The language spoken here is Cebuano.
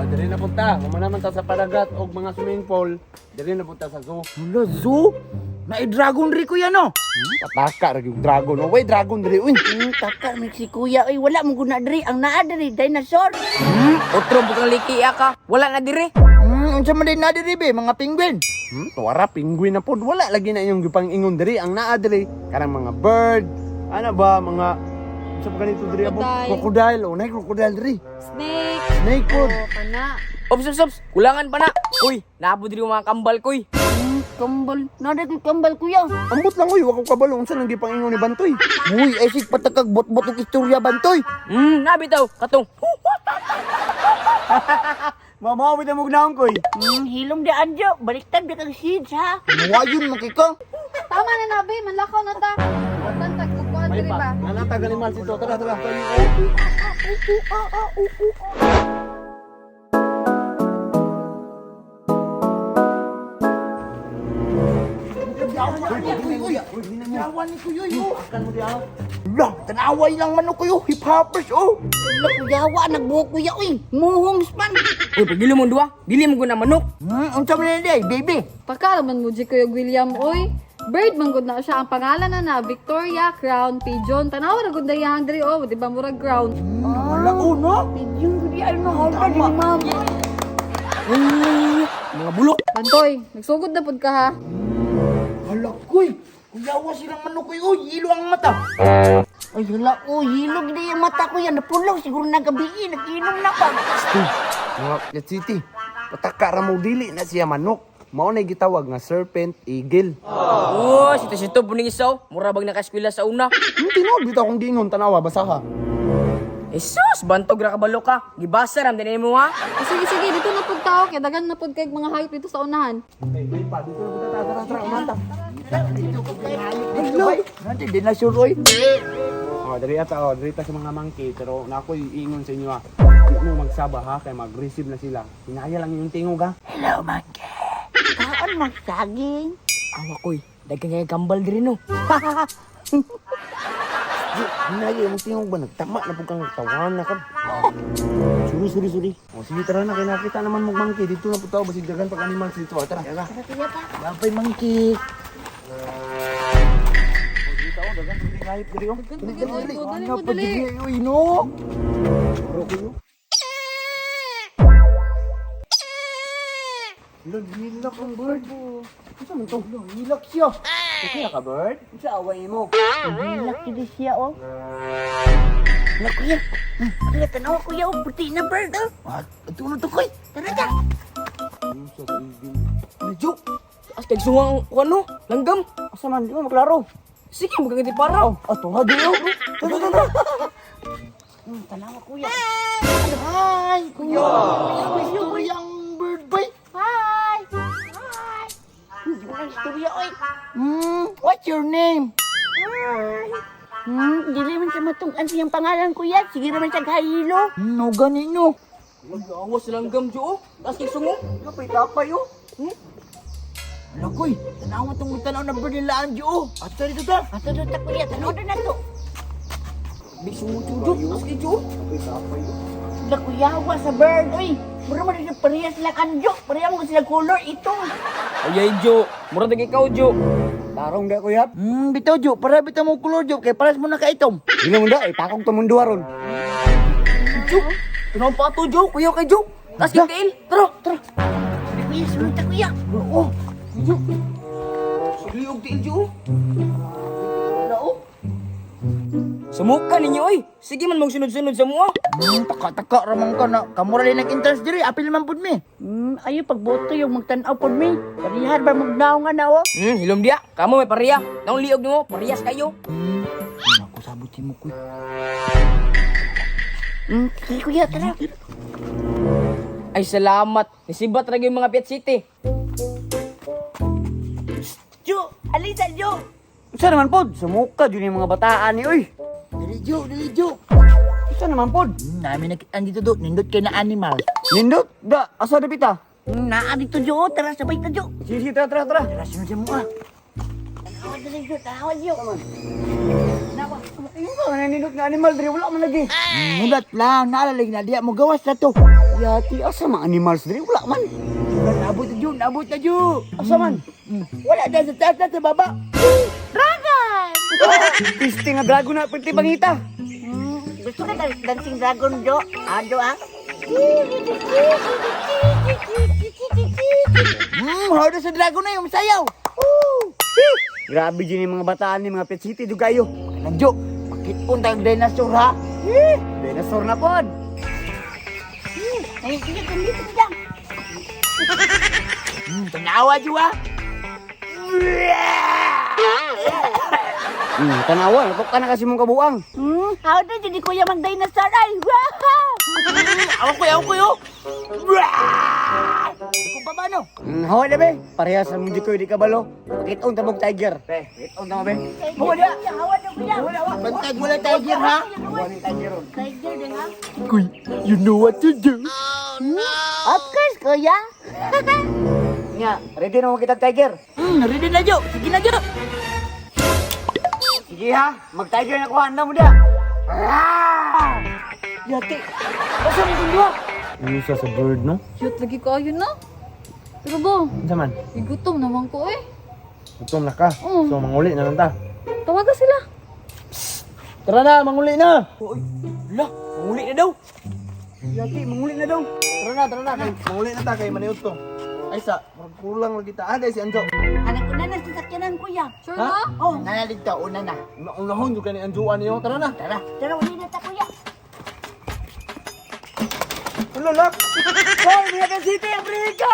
Oh, diri na punta. Humana man ta sa padagat og mga swimming pool, diri na punta sa zoo. Hala, zoo? Na-dragon ri kuya no? Pataka ra gyud dragon. Oh, way dragon diri uy. Taka mi si kuya oy, wala mo guna diri ang naa diri dinosaur. Otro bukang liki ka. Wala na dire. Unsa man din na diri be, mga penguin. Tuwara penguin na pod. Wala lagi na inyong gipang ingon diri ang naa diri kanang mga bird. Ana ba mga unsa pa ganito diri abo? Crocodile. Crocodile. Oh, nay crocodile diri. Snake. Snake pod. Oh, kana. Ops, ops, ops. Kulangan pa na. Uy, naabo diri yung mga kambal koy. Kambal, naa diri kambal kuya. Ambot lang uy, wa ko kabalo unsa nang gipang ingon ni Bantoy. Uy, ay sig patakag bot-bot og istorya bantoy. Nabitaw katong. Mamaw bitaw mo gnaon koy. Hilom di anjo, baliktad di kag seeds ha. Muwayon man kay ka. Tama na na, be. Manlakaw na ta. Tantag kukuan diri ba? Nanata ganimal sito. Tara, tara. Yawan ni kuya yo. Lah, tanaway lang manok kuyo, hip hoppers oh. Wala kuya, wa nagbuhok kuya oy. Muhong span. Uy, pagdili mo duwa. Dili mo guna manok. Unsa man ni day, baby? Pagkaraman mo, di Kuya William, oy. Bird man gud na siya. Ang pangalan na na, Victoria Crown Pigeon. Tanawa na gud na yang diri, oh. Di ba murag crown? Wala oh no. Pigeon gud ay no halta di ma'am. Uy, mga bulok. Bantoy, nagsugod na pud ka ha. Hala koy. Kuyawa silang manok koy, oy, ilo ang mata. Ay hala oh, hilog di ang mata kuya, napulaw siguro na gabi, nag-inom na pa. Mga Jet City. Pataka ra mo dili na siya manok. Mao na gitawag nga serpent eagle. Oh, sito-sito puning isaw. Mura bag nakaeskwela sa una. Tinuod bitaw akong giingon tanawa basaha. Jesus, bantog ra kabalo ka. Gibasa ram dinay mo ha. O, sige, sige, dito na pud tao. Kaya dagan na pud kay mga hayop dito sa unahan. Hey, may pa dito na punta tara tara tara umanta. Hello. Nanti dinosaur oy. Oh, diri ata oh, diri ta sa mga monkey pero na ako'y iingon sa inyo ha. Di mo magsaba ha kay mag-receive na sila. Hinaya lang yung tingog ha. Hello, monkey. Kaon mo saging. Awa koy, dagan kay kambal diri no. Di, hinaya yung tingog ba nagtama na pud kang tawanan na ka. Sorry, sorry, sorry. Oh, sige tara na kay nakita naman mo monkey dito na pud tao basig dagan pag animals dito. Ah, tara. Tara. Tara kuya pa. Babay monkey. Oh, dito oh, dagan pag hayop diri oh. Dali, dali, dali Ano mo, pa dali. diri oy no? Oro ko. Lagilak ang bird. Unsa man to? Hilak siya. Okay ka bird? Unsa away mo? Hilak gid siya oh. Hala kuya. Kuya tanawa kuya oh, puti na bird oh. Ah, ito na to koy. Tara ta. Medyo. As kay sungang kuno, langgam. Asa man di mo maklaro. Sige, magkangiti para. Oh, ato ha di oh. Tara tara. Tanawa kuya. Hi, kuya. May istorya ang bird bay. Hi. Hi. Hindi mo na istorya oy. What's your name? Dili man sa matungan siyang pangalan kuya. Sige naman siya gahilo. No gani no. Magawa sa langgam jo. As kay sungo. Kapay tapay oh. Ala koy, tanawa tong tanaw na bird nila anjo oh. Ato dito ta. Ato do ta kuya, tanaw do na to. Big sungo jo. As kay jo. Hala kuya, wa sa bird oy. Mura man siya parehas sila anjo. Pareha mo sila color ito. Ayay jo. Mura dag ikaw jo. Tarong da kuya. Bitaw jo, para bitaw mo kulor jo kay pares mo na kaitom. Dili mo da, itakog to mundo aron. Jo. Tanaw pa to jo. Kuya kay jo. As kay tail. Tara, tara. Tara kuya, sunod ta kuya. Oo. Jo. Sugliog tail jo. Wala oh. Sumuka ninyo oy. Sige man magsunod-sunod sa mua. Taka-taka ramang ka na. Kamura din nag-entrance diri, apil man pud mi. Ayo pagboto yung magtan-aw pod mi. Parehar ba magnaw nga na oh. Hilom dia. Kamo may pareha. Naong liog nimo, parehas kayo. Ako sabot si mo kuy. Sige kuya, tara. Ay salamat. Nisibat ra gyud mga Piat City. Jo, alisa Jo. Unsa naman pod? Sumuka jud yung mga bataan ni oy. Dili jo, dili jo. Unsa naman pod? Nami nakitaan dito do, nindot kay na animal. Nindot da asa dapita? Naa dito Jo, tara sabay ta Jo. Sige, sige, tara tara tara. Tara sunod sa mo ah. Tanawa dali Jo, tanawa Jo. Tanawa. Ingon ka naninot nga animal diri wala man lagi. Mulat lang, naalalig na diya mo gawas na to. Yati asa man animals diri wala man. Naabot na Ju, naabot na Ju. Asa man? Wala na sa taas na sa baba. Dragon! Piste nga dragon na pwede pangita. Gusto ka dancing dragon, Jo? Ah, Jo, ah? Hado sa dragon na yung sayaw. Grabe din yung mga bataan ni mga pet city do kayo. Kanang Jo, pakitpon tayong dinosaur ha. Eh, dinosaur na pod. Ay, sige, kung dito ka. Tanawa Jo ha. Tanawa, lapok ka na kasi mong kabuang. How do ni Kuya mang dinosaur ay? Wow! Ako kuya, ako kuya. Kung pa no? Hawa na be. Parehas sa mong ko di kabalo. Pakitaon ta mong tiger. Be, pakitaon ta mo be. Hawa na. Hawa na kuya. Bantag wala tiger ha. Tiger din ha. Kuy, you know what to do. Of course, kuya. Nya, ready na mo kitag tiger. Ready na Jo. Sige na Jo. Sige ha, mag-tiger na ko handa mo da. Yati. Asa mo itong duha? Ano siya sa bird, no? Cute lagi ko ayun no. Pero ba, Unsa man? igutom naman ko eh. Gutom na ka. Oo. So manguli na lang ta. Tawagan sila. Tara na, manguli na. Uy, la, manguli na daw. Yati, manguli na daw. Tara na, tara na. Kay, manguli na ta kay maniud to. Ay sa, murag kulang lagi ta. Ah, dahil si Anjo. Anak ko na nasa sasakyanan, kuya. Sure na? Oh, Nanalig ta, una na. Unahon jud ka ni Anjoan niyo. Tara na. Tara. tara uli na ta, kuya. Ano lak? Hoy, mga city, ang ko!